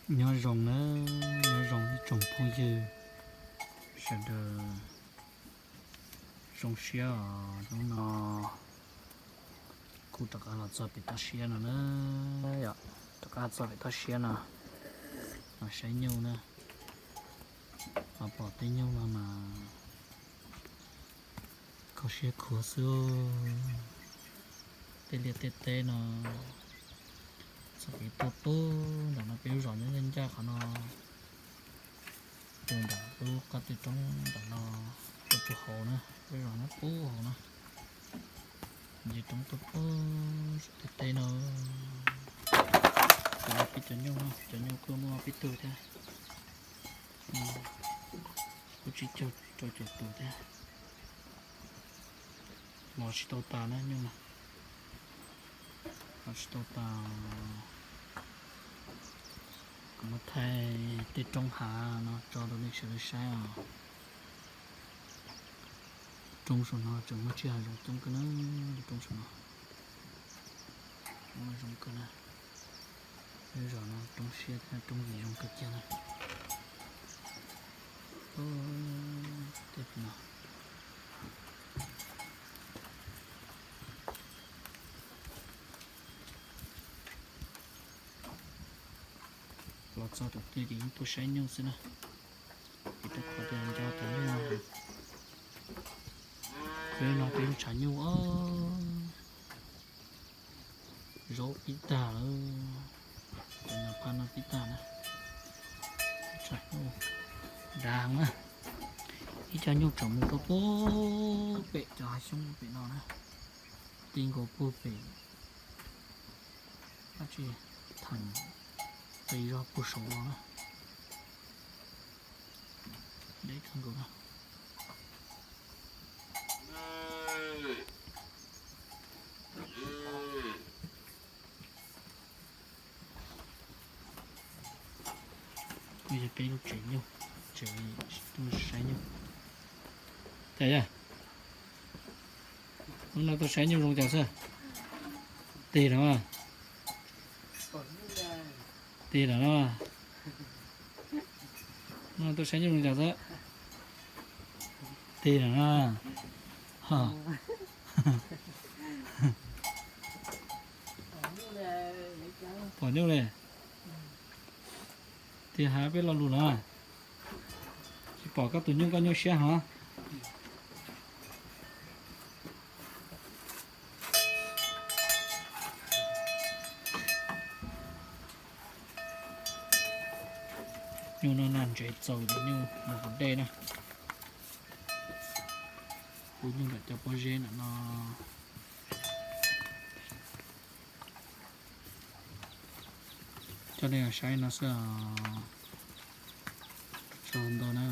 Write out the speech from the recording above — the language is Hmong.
Nyob zoo na, nyob zoo ib tsoom phooj ywg sawv daws. Zoo siab os, hnub no kuj rov qab los txog pem toj siab no na. Yog, rov qab txog pem toj siab no, los saib nyuj na. Los pom tej nyuj no mas kho siab khuav xwb. Tej liaj tej teb no txoj kev tuaj pug ntawm no, peb lub zos nyob ncaj ncaj qhov no, tus ntawm lub qab tej roob ntawm no tuaj pug hauv na, peb zos nyob pug hauv na. Nce roob tuaj pug saum tej teb no. Cov no peb cov nyuj no, cov nyuj kuj muaj peb tug thiab. Kuj tsib caug rau caum tus thiab. Los tsis tau tas na nyuj no. Los tsis tau tas. Kuv muab thaij tej roob hav no tso rau nej sawv daws saib os. Roob saum no tseem muaj tsiaj hav zoov coob kawg na, roob saum no. Roob zoo kawg na. Lub zos no roob siab thiab roob yim zoo kawg kiag na. Tej no. Los txog tom twg ces yeej tuaj saib nyuj xwb na. Vim rau qhov tias nco cov nyuj no. Peb no peb lub tshav nyuj os. Zaub pib tag lawm. Cov nyuam phaj no pib tag na. Tshav nyuj dav na. Ib co nyuj tseem mus rau puag pem cov hav xyoob pem no na. Ti nkaus puag pem dab tsi, theem qis zog puag saud los na. Deb kawg nkaus na. Yog peb lub tsev nyuj, tsev tuaj saib nyuj. Cas yog? Hnub no tuaj saib nyuj zoo cas xwb? Tig los mas. Tig los no. Hnub no tuaj saib nyuj zoo cas xwb? Tig los no. Pom nyuj li. Tig hais peb lo lus los. Tsis pom koj tus nyuj koj nyuaj siab hov. Nyuj no nag ntsev txaus ces nyuj mus haus dej na. Pub nyuj ntawm cov pob zeb ntawm no. Coj nej saib no xwb os. Tsaug ntau na.